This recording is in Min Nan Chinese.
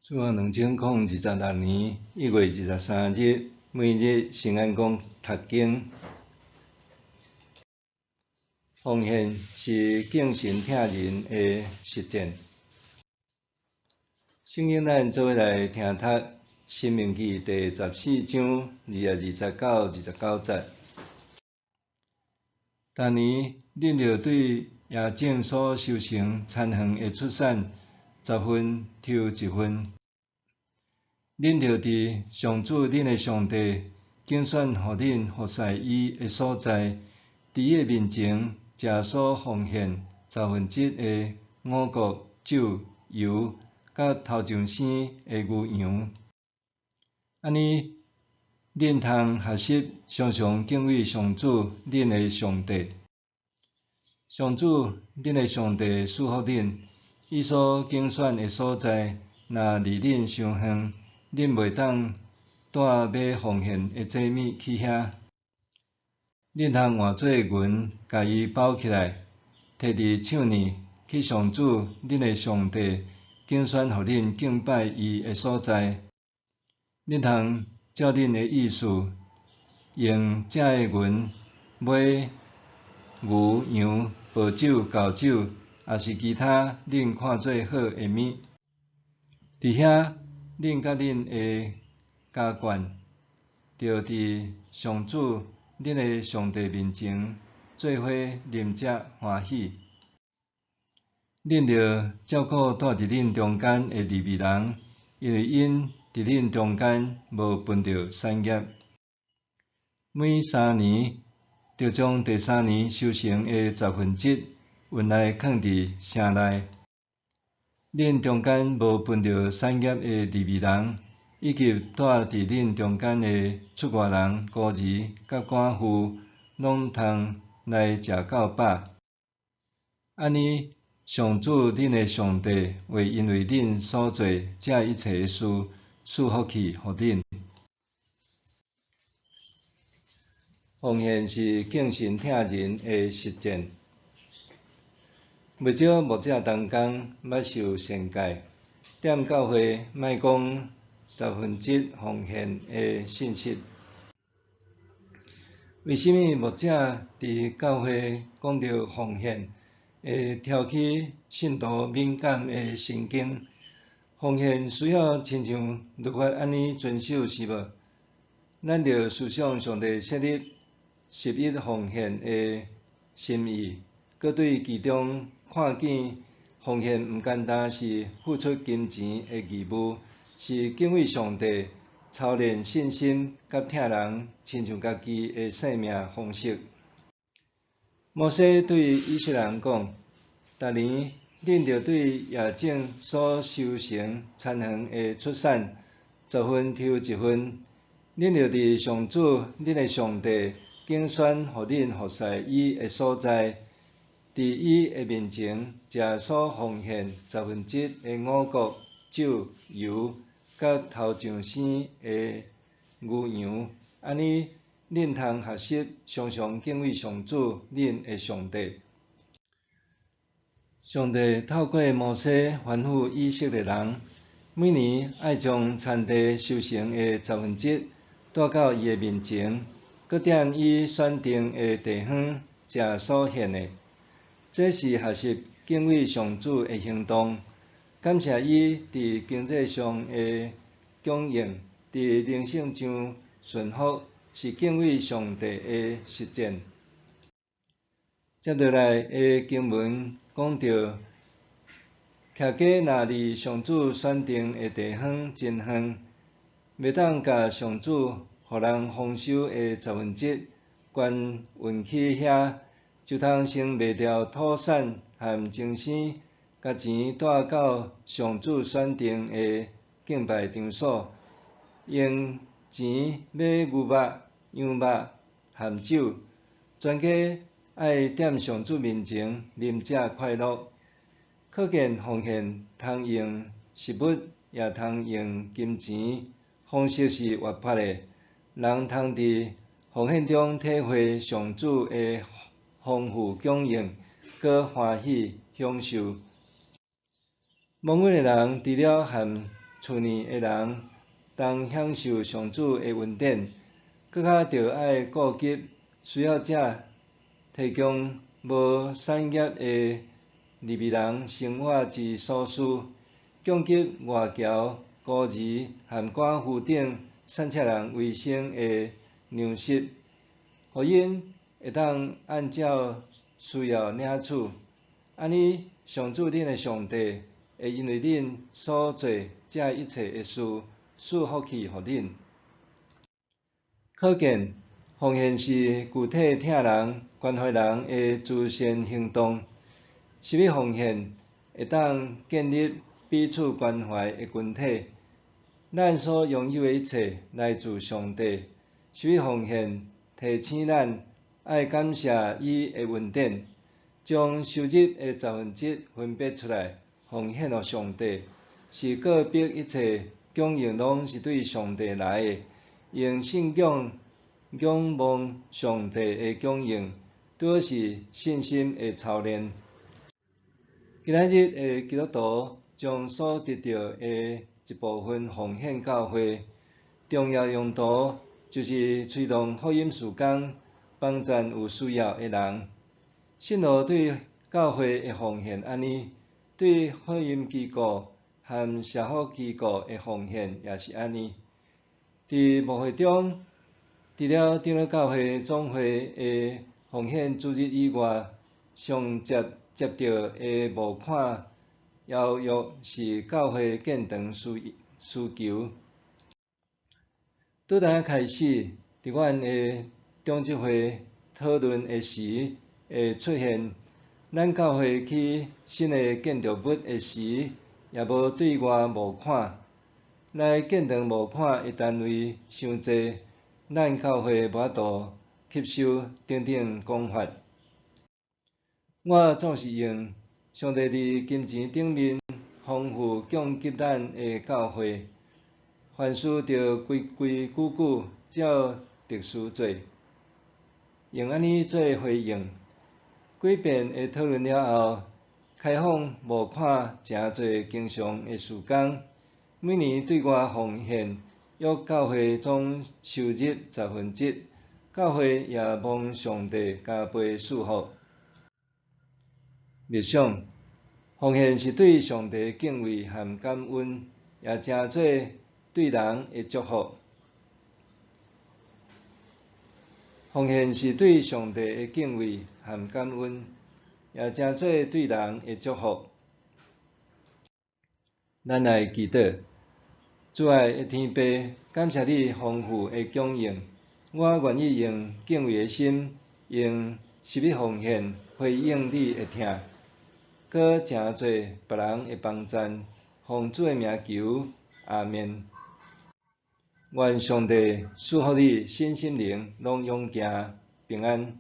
主後2026年1月23日，每日聖安公讀經。奉獻是敬神疼人的實踐。聖經咱做伙來聽讀《申命記》第14章22節到29節。逐年，恁著對野種所收成田園的出產，十分抽一份。恁著佇上主恁的上帝揀選予恁服侍伊的所在，佇伊的面前食所奉獻十分之一的五穀、酒、油，佮頭上生的牛羊。按呢，恁通學習常常敬畏上主恁的上帝。上主恁的上帝賜福恁，伊所揀選的所在，若離恁傷遠，恁袂當帶欲奉獻的祭物去遐。恁通換做銀，共伊包起來，提佇手呢，去上主恁的上帝揀選予恁敬拜伊的所在。恁通照恁的意思，用正的銀買牛羊、葡酒、酵酒，抑是其他恁看做好的物。佇遐，恁佮恁的家眷，著佇上主恁的上帝面前做伙啉食歡喜。恁著照顧住佇恁中間的利未人，因為𪜶佇恁中間無分著產業。每三年，著將第三年收成的十分之一運來囥佇城內。恁中間無分著產業的利未人，以及住佇恁中間的出外人、孤兒佮寡婦，攏通來食到飽。按呢，上主恁的上帝會因為恁所做這一切的事，賜福氣予恁。奉獻是敬神疼人的實踐。袂少牧者同工捌受勸誡，踮教會莫講十分之一奉獻的信息。為啥物牧者佇教會講著奉獻，會挑起信徒敏感的神經？奉獻需要親像律法按呢遵守是無？咱著思想上帝設立十一奉獻的心意，閣對其中看見奉獻毋單單是付出金錢的義務，是敬畏上帝、操練信心佮疼人親像家己的生命方式。摩西對以色列人講：逐年恁著對野種所收成田園的出產，十分抽一份，恁著佇上主恁的上帝揀選予恁服侍伊的所在，佇伊的面前食所奉獻十分之一的五穀、酒、油，佮頭上生的牛羊，按呢，恁通學習常常敬畏上主恁的上帝。上帝透過摩西吩咐以色列人，每年愛將田地收成的十分之一帶到伊的面前，閣踮伊選定的地方食所獻的。這是學習敬畏上主的行動，感謝伊佇經濟上的供應，佇靈性上順服，是敬畏上帝的實踐。接落來的經文講著，徛家若離上主選定的地方真遠，袂當共上主予人豐收的十分之一懸運去遐，就通先賣掉土產和精生，共錢帶到上主選定的敬拜場所，用錢買牛肉、羊肉和酒，全家愛踮上主面前啉食快樂。可見奉獻通用食物，也通用金錢，方式是活潑的。人通佇奉獻中體會上主的豐富供應，閣歡喜享受。蒙恩的人除了和厝厝內的人同享受上主的恩典，閣較著愛顧及需要者，提供無產業的利未人生活之所需，供給外僑、孤兒和寡婦等散赤人維生的糧食，予𪜶會當按照需要領取。按呢，上主恁的上帝會因為恁所做這一切的事，賜福氣予恁。可見，奉獻是具體疼人、關懷人的慈善行動。實物奉獻會當建立彼此關懷的群體。咱所擁有的一切來自上帝。實物奉獻提醒咱愛感謝伊的恩典，將收入的十分之一分別出來奉獻予上帝，是告白一切供應攏是對上帝來的。用信仰仰望上帝的供應，拄好是信心的操練。今仔日的基督徒將所得著的一部分奉獻教會，重要用途就是推動福音事工，幫贊有需要的人。信徒對教會的奉獻按呢，對福音機構和社福機構的奉獻也是按呢。佇牧會中，除了長老教會總會的奉獻主日以外，上接接著的募款邀約是教會建堂需求。拄單開始，佇阮的長執會討論的時，會出現咱教會起新的建築物的時，也無對外募款。來建堂募款的單位傷濟，咱教會無法度吸收等等講法。我總是用上帝佇金錢頂面豐富供給咱的教會，凡事著規規矩矩照程序做，用按呢做回應。幾遍的討論了後，開放募款誠做經常的事工，每年對外奉獻約教會總收入十分之一，教會也望上帝加倍賜福。默想，奉獻是對上帝敬畏和感恩，也成做對人的祝福。奉獻是對上帝的敬畏和感恩，也成做對人的祝福。咱來祈禱，主愛的天父，感謝你豐富的供應，我願意用敬畏的心，用實物奉獻回應你的疼，閣成做別人的幫贊，奉主的名求，阿們。願上帝賜福你身心靈攏勇健平安。